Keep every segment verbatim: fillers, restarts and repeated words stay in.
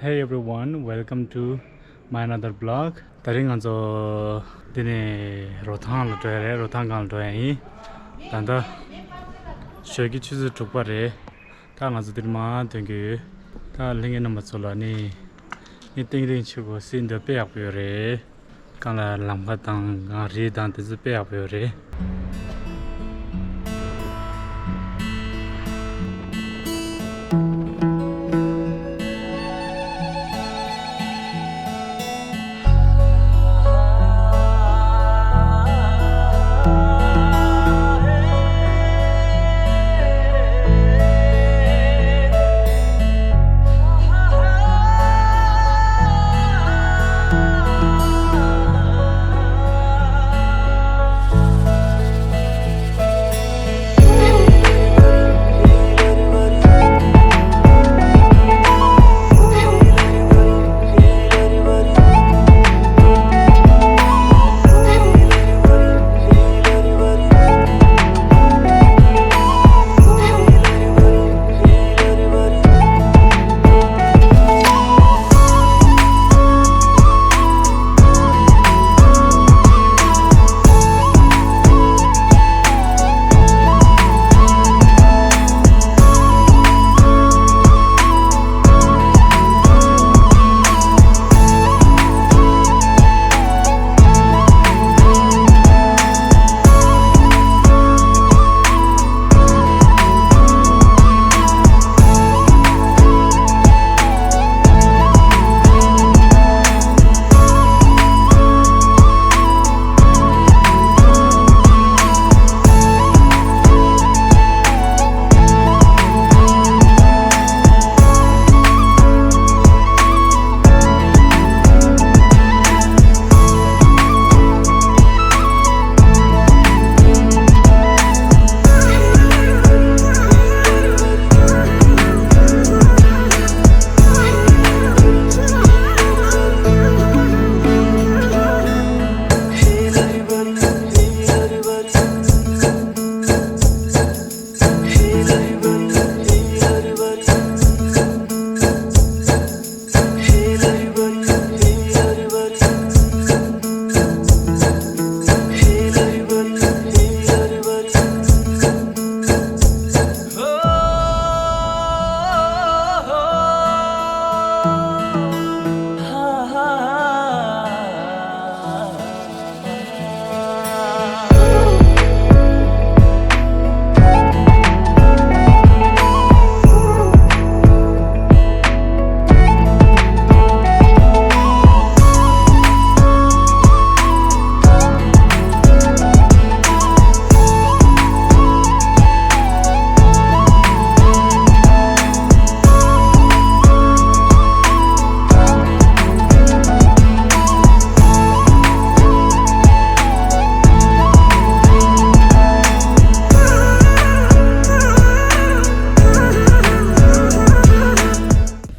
Hey everyone, welcome to my another vlog. ད་རིང་ང་ཚོ་འདི་ནས་རོ་ཐང་ལ་འགྲོ་ཡ་རེད། རོ་ཐང་སྒང་ལ་འགྲོ་ཡ་ཡིན། ད་ལྟ་ཞོགས་ཀྱི་ཆུ་ཚོད་དྲུག་པ་རེད། ད་ང་ཚོ་འདིར་མར་ཐོན་གྱི་ཡོད། ད་ལྷན་རྒྱས་རྣམ་པ་ཚོ་ལ་ནི་ངས་སྟེང་རིང་ཆེ་གོ་སྲིད་འདོད་དཔེ་ཡག་པོ་ཡོད་རེད། གང་ལ་ལམ་ཁ་དང་གངས་རི་དང་དེ་ཚོ་དཔེ་ཡག་པོ་ཡོད་རེད།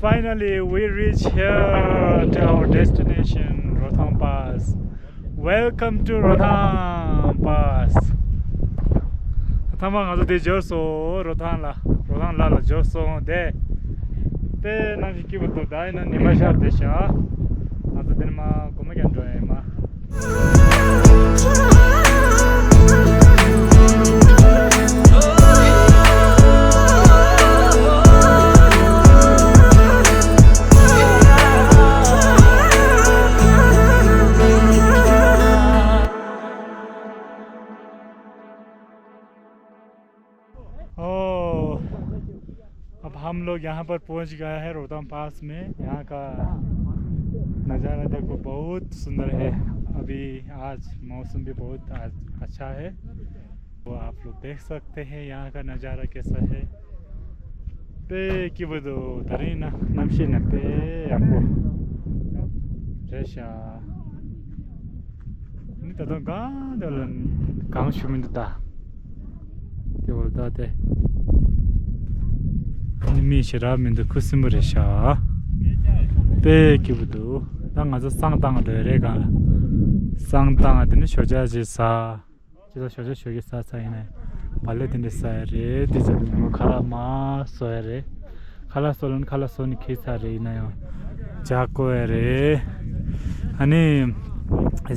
Finally, we reach here to our destination, Rohtang Pass. Welcome to Rohtang Pass. ཐ་མ་ང་ཚོ་འདིར་འབྱོར་སོང་། རོ་ཐང་ལ། རོ་ཐང་ལ་ལ་འབྱོར་སོང་། དེ་དཔེ་གནམ་གཤིས་སྐྱིད་པོ་འདུག་ད་ཡིན་ན་ཉི་མ་ཤར་བསྡད་ཤག་ང་ཚོ་འདིར་མར་སྒོ་མོ་བརྒྱབ་འགྲོ་ཡ་ཡིན་མ། ओ, अब हम लोग यहाँ पर पहुँच गया है रोहतांग पास में। यहाँ का नज़ारा देखो, बहुत सुंदर है। अभी आज मौसम भी बहुत आज अच्छा है, तो आप लोग देख सकते हैं यहाँ का नज़ारा कैसा है। དཔེ་སྐྱིད་པོ་འདུག་ད་རིང་ན་གནམ་གཤིས་ནི་དཔེ་ཡག་པོ་རེད་ཤག་ནི་ད་དུང་གང་དེ་ལ་གང་ཞུ་མི་འདུག་ད། དེ་བོ་ད་དེ། ནི་མི་ཞེ་དྲག་མི་འདུག་ཁུ་སིམ་པོ་རེད་ཤག་དཔེ་སྐྱིད་པོ་འདུག་ད་ང་ཚོ་བསང་བཏང་འགྲོ་ཡ་རེད་ག་བསང་བཏང་དེ་ནི་ཞོགས་ཇ་ཅིག་ཟ། ཅི་ལ་ཞོགས་ཇ་ཞོགས་ཀྱི་ཟ་ཚར་ཡིན་ན་ཡང་བག་ལེབ་དེ་འདྲ་ཟ་ཡ་རེད། དེ་ཚོ་དུ་མོ་ཁ་ལག་མ་བཟོ་ཡ་རེད། ཁ་ལག་བཟོ་ལོན་ཁ་ལག་བཟོ་ནི་ཁེལ་ཚར་རེད། ཡིན་ན་ཡང་ བྱ་དགོས་ཡ་རེད། ཨ་ནི།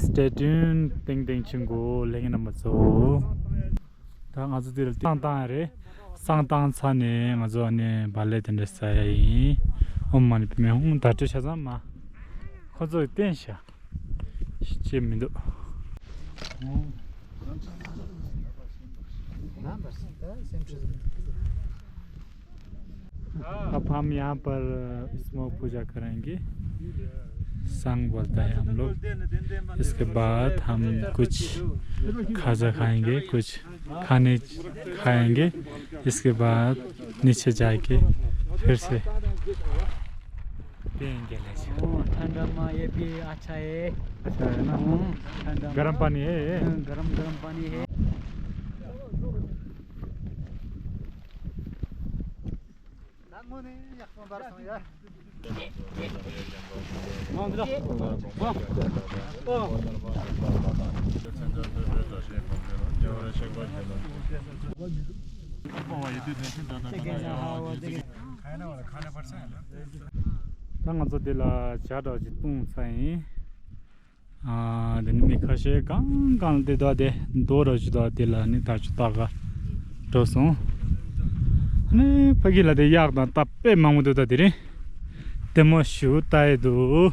Stay tuned. ཏིང་ཏིང་ཆུ་འགོ་ལྷན་རྒྱས་རྣམ་པ་ཚོ། ད་ང་ཚོ་འདིར་བསང་བཏང་ཡ་རེད། བསང་བཏང་ཚར་ནས་ང་ཚོ་ཨ་ནི་བག་ལེབ་དེ་འདྲ་ཟ་ཡ་ཡིན། ཨོཾ་མ་ཎི་པདྨེ་ཧཱུྃ། ད་སྤྲོ་ཆ་ཚང་མ། ཁོ་ཚོ་གིས་བསྟན་ཤག་ཤེས་མི་འདུག अब हम यहाँ पर smoke पूजा करेंगे। सांग बोलता है हम लोग। इसके बाद हम कुछ खाजा खाएंगे, कुछ खाने खाएंगे। इसके बाद नीचे जाके फिर से पियेंगे। ले जाओ। ओ, ठंडा में ये भी अच्छा है। अच्छा है ना? हम्म, ठंडा में। गर्म पानी है ये? हाँ, गरम गरम पानी है। ད་ང་ཚོ་འདི་ལ་ཇ་འདྲ་ཅིག་བཏུང་ཚར་ཡིན། ཨ། དེ་ནི་མི་ཁ་ཤས་གང་གང་དེ་དག་དེ་རྡོ་ར་ཞུ་དག་དེ་ལ་ནི་ད་ཆུ་ལྟ་ག་འགྲོ་སོང་། ཨ་ནི་ཕ་གི་ལ་དེ་གཡག་དང་རྟ་དཔེ་མང་པོ་འདུག་ད་དེ་རིང་ལྟད་མོ་ཞིག་ལྟ་ཡི་འདུག་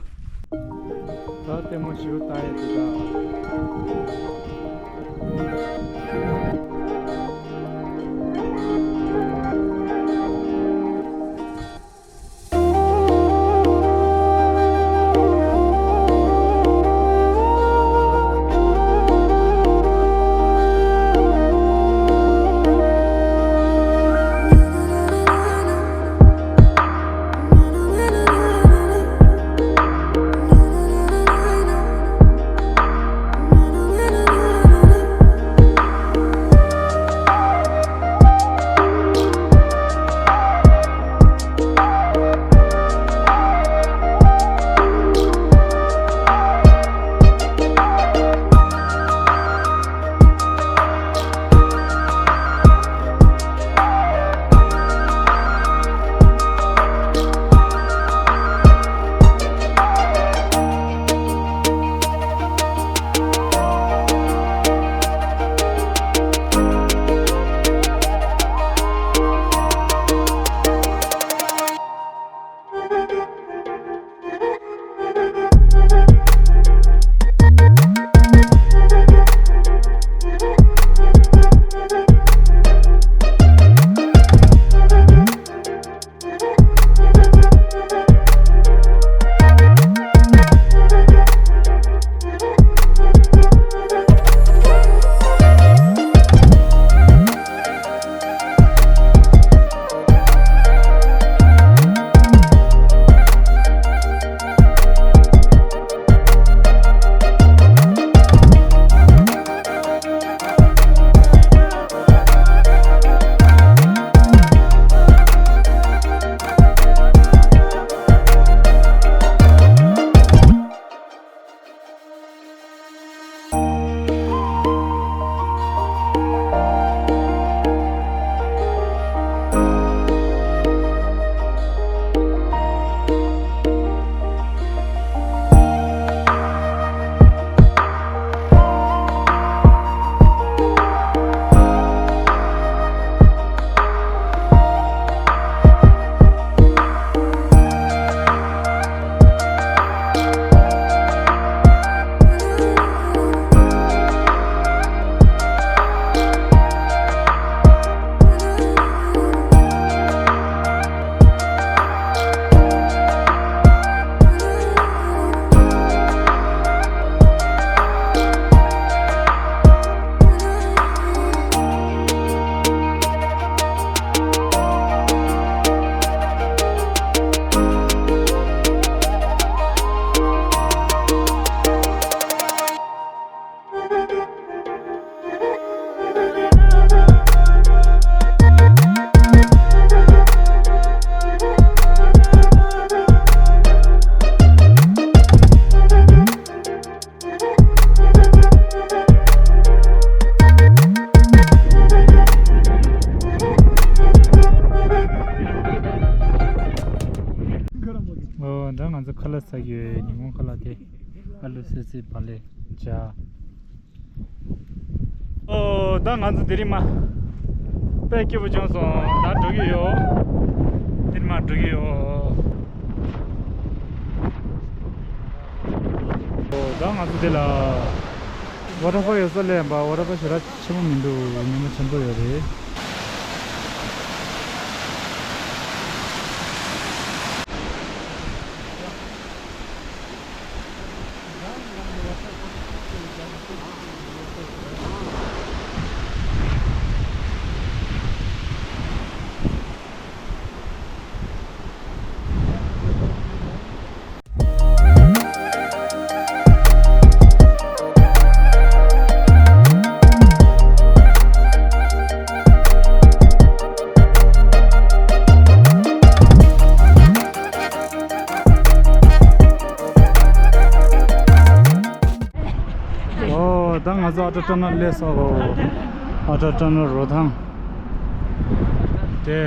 ད་ལྟད་མོ་ཞིག་ལྟ་ཡི་འདུག་ད། ང་ཚོ་ཁ་ལག་ཟ་གི་ཡོད། ཉིན་གུང་ཁ་ལག་དེ་ཨ་ལུ་སིལ་སིལ་བག་ལེབ་བྱ། ཨོ་ད་ང་ཚོ་དེ་རིང་མ་དཔེ་སྐྱིད་པོ་བྱུང་སོང་། ད་འགྲོ་གི་ཡོད། དེ་རིང་མ་འགྲོ་གི་ཡོད། ཨོ་ད་ང་ཚོ་དེ་ལ་ཝ་ཊར་ཕོལ་ཡོད་ས་སླེབས་པ། ཝ་ཊར་ཕོལ་ཞེ་དྲག་ཆེན་པོ་མི་འདུག་ཉིན་མོ་ཆེན་པོ་ཡོད་རེད། ཨོ་ད་ང་ཚོ་ཨ་ཊར་ཊ་ནལ་སླེབས་སོང་། ཨ་ཊར་ཊ་ནལ་རོ་ཐང་དེ།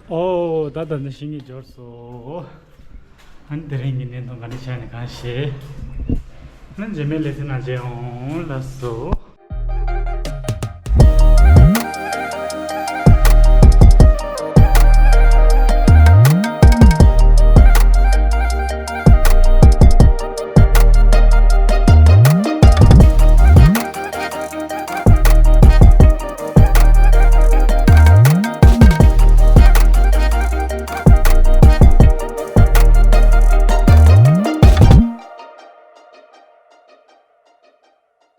ཨོ་ད་ད་ནི་ཤིང་གི་འབྱོར་སོ། ཨ་ནི་དེ་རིང་གི་བརྙན་ཐུང་ག་འདྲ་ཆགས་ནས་གང་ཤེས། ཨ་ནི་རྗེས་མའི་ལེ་ཚན་ནང་མཇལ་ཡོང་། ལགས་སོ།